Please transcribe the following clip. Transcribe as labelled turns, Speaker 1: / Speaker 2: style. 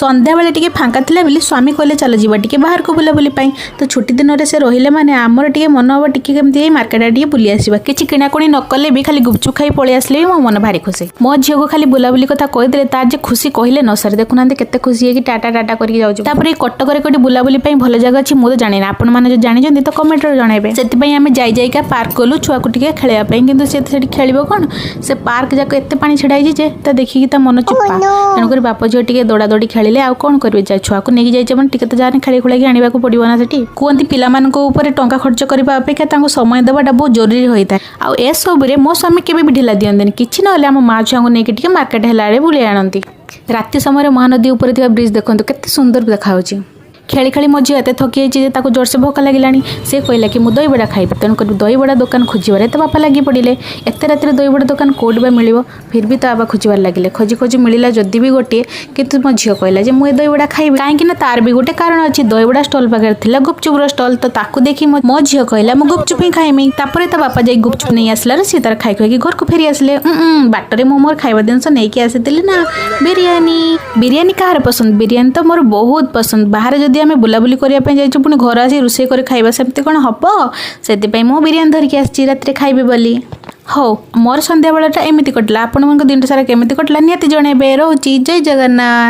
Speaker 1: ସନ୍ଧ୍ୟାବେଳେ ଟିକେ ଫାଙ୍କା ଥିଲା ବୋଲି ସ୍ୱାମୀ କହିଲେ, ଚାଲ ଯିବା ଟିକେ ବାହାରକୁ ବୁଲାବୁଲି ପାଇଁ। ତ ଛୁଟି ଦିନରେ ସେ ରହିଲେ ମାନେ ଆମର ଟିକେ ମନ ହବ ଟିକେ କେମିତି ଏଇ ମାର୍କେଟ ଟିକେ ବୁଲି ଆସିବା। କିଛି କିଣାକୁଣି ନ କଲେ ବି ଖାଲି ଗୁପଚୁପ ଖାଇ ପଳେଇ ଆସିଲେ ବି ମୋ ମନ ଭାରି ଖୁସି। ମୋ ଝିଅକୁ ଖାଲି ବୁଲାବୁଲି କଥା କହିଦେଲେ ତାର ଯେ ଖୁସି କହିଲେ ନ ସରେ। ଦେଖୁନାହାନ୍ତି, କେତେ ଖୁସି ହେଇକି ଟାଟା ଟାଟା କରିକି ଯାଉଛି। ତାପରେ ଏଇ କଟକରେ କୋଉଠି ବୁଲାବୁଲି ପାଇଁ ଭଲ ଜାଗା ଅଛି, ମୁଁ ତ ଜାଣିନି। ଆପଣମାନେ ଯଦି ଜାଣିଛନ୍ତି ତ କମେଣ୍ଟରେ ଜଣାଇବେ। ସେଥିପାଇଁ ଆମେ ଯାଇ ଯାଇକା ପାର୍କ ଗଲୁ ଛୁଆକୁ ଟିକେ ଖେଳିବା ପାଇଁ। କିନ୍ତୁ ସେ ସେଠି ଖେଳିବ କ'ଣ? ସେ ପାର୍କ ଯାକ ଏତେ ପାଣି ଛିଡ଼ା ହେଇଛି ଯେ ତା ଦେଖିକି ତା ମନ ଚୁପା। ତେଣୁକରି ବାପ ଝିଅ ଟିକେ ଦୌଡ଼ା ଦୌଡ଼ି ଖେଳିଲେ। ଆଉ କ'ଣ କରିବେ? ଯା ଛୁଆକୁ ନେଇକି ଯାଇଛି ମାନେ ଟିକେ ତ ଯାହା ଖେଳି ଖୁଳାକି ଆଣିବାକୁ ପଡ଼ିବ ନା ସେଠି। କୁହନ୍ତି, ପିଲାମାନଙ୍କ ଉପରେ ଟଙ୍କା ଖର୍ଚ୍ଚ କରିବା ଅପେକ୍ଷା ତାଙ୍କୁ ସମୟ ଦେବାଟା ବହୁତ ଜରୁରୀ ହୋଇଥାଏ। ଆଉ ଏସବୁରେ ମୋ ସ୍ୱାମୀ କେବେ ବି ଢିଲା ଦିଅନ୍ତିନି। କିଛି ନହେଲେ ଆମ ମା ଛୁଆଙ୍କୁ ନେଇକି ଟିକେ ମାର୍କେଟ ହେଲା ବେଳେ ବୁଲେଇ ଆଣନ୍ତି। ରାତି ସମୟରେ ମହାନଦୀ ଉପରେ ଥିବା ବ୍ରିଜ୍ ଦେଖନ୍ତୁ, କେତେ ସୁନ୍ଦର ଦେଖାଯାଉଛି। ଖେଳି ଖେଳି ମୋ ଝିଅ ଏତେ ଥକି ଯାଇଛି ଯେ ତାକୁ ଜୋରସେ ଭୋକ ଲାଗିଲାଣି। ସେ କହିଲା କି ମୁଁ ଦହିବଡ଼ା ଖାଇବି। ତେଣୁକରି ଦହିବଡ଼ା ଦୋକାନ ଖୋଜିବାରେ ତା ବାପା ଲାଗି ପଡ଼ିଲେ। ଏତେ ରାତିରେ ଦହିବଡ଼ା ଦୋକାନ କେଉଁଠି ବା ମିଳିବ? ଫିର୍ ବି ତା ବାପା ଖୋଜିବାରେ ଲାଗିଲେ। ଖୋଜି ଖୋଜି ମିଳିଲା ଯଦି ବି ଗୋଟିଏ, କିନ୍ତୁ ମୋ ଝିଅ କହିଲା ଯେ ମୁଁ ଏ ଦହିବଡ଼ା ଖାଇବି। କାହିଁକି ନା ତାର ବି ଗୋଟେ କାରଣ ଅଛି। ଦହିବଡ଼ା ଷ୍ଟଲ୍ ପାଖରେ ଥିଲା ଗୁପଚୁପର ଷ୍ଟଲ୍। ତ ତାକୁ ଦେଖି ମୋ ଝିଅ କହିଲା, ମୁଁ ଗୁପଚୁପ ହିଁ ଖାଇମି। ତାପରେ ତା ବାପା ଯାଇ ଗୁପଚୁପ ନେଇ ଆସିଲାରୁ ସିଏ ତାର ଖାଇ ଖାଇକି ଘରକୁ ଫେରି ଆସିଲେ। ବାଟରେ ମୁଁ ମୋର ଖାଇବା ଜିନିଷ ନେଇକି ଆସିଥିଲି ନା, ବିରିୟାନୀ। ବିରିୟାନୀ କାହାର ପସନ୍ଦ? ବିରିୟାନୀ ତ ମୋର ବହୁତ ପସନ୍ଦ। ବାହାରେ ଯଦି ଆମେ ବୁଲାବୁଲି କରିବା ପାଇଁ ଯାଇଛୁ, ପୁଣି ଘର ଆସି ରୋଷେଇ କରି ଖାଇବା, ସେମିତି କ'ଣ ହବ? ସେଥିପାଇଁ ମୁଁ ବିରିୟାନୀ ଧରିକି ଆସିଛି ରାତିରେ ଖାଇବି ବୋଲି। ହଉ, ମୋର ସନ୍ଧ୍ୟାବେଳଟା ଏମିତି କଟିଲା। ଆପଣଙ୍କ ଦିନଟା ସାରା କେମିତି କଟିଲା, ନିହାତି ଜଣେଇବେ। ରହୁଛି, ଜୟ ଜଗନ୍ନାଥ।